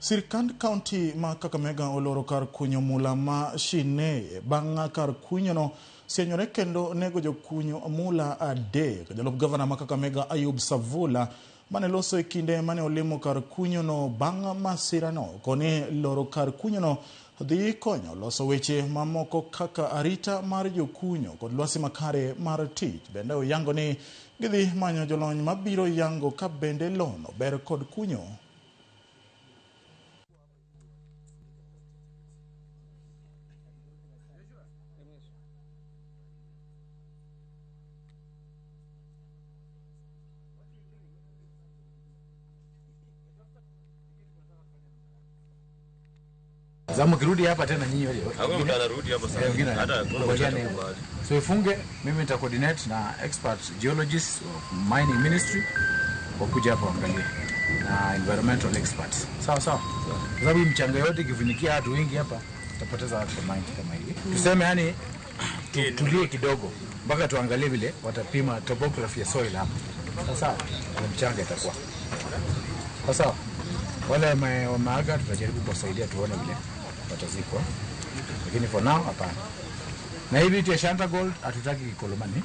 Sirkand kaunti ma Kakamega oloro kar kunyo mula ma Shineye bang' kar kunyono sienyore kendo nego jokunyo mula 3. Jalup gavana ma Kakamega Ayub Savula mane loso e kinde mane olimo kar kunyono bang' masirano koni loro kar kunyono dhi konyo loso weche mamoko kaka arita mar jokunyo kod lwasi makare mar tich. Bende oyango ni gidhi manyo jolony mabiro yango ka bende lono ber kod kunyo. Sasa mkirudi hapa tena nyinyi wale. Hakuna mtu anarudi hapa sasa. Wengine Hata hakuna mtu kubaliana hivyo. atakubali. So ifunge, mimi nita coordinate na expert geologists wa mining ministry wakuja hapa waangalie na environmental experts. Sawa sawa. Kwa sababu hii mchanga yote ikifunikia watu wengi hapa tutapoteza watu kwa mine kama hivi. Tuseme yani tulie kidogo mpaka tuangalie vile watapima topography ya soil hapa. Sawa sawa. Na mchanga itakuwa. Sawa sawa. Wale wameaga tutajaribu kuwasaidia tuone vile watazikwa, lakini for now hapana. Na hii vitu ya Shanta Gold hatutaki Kikolomani.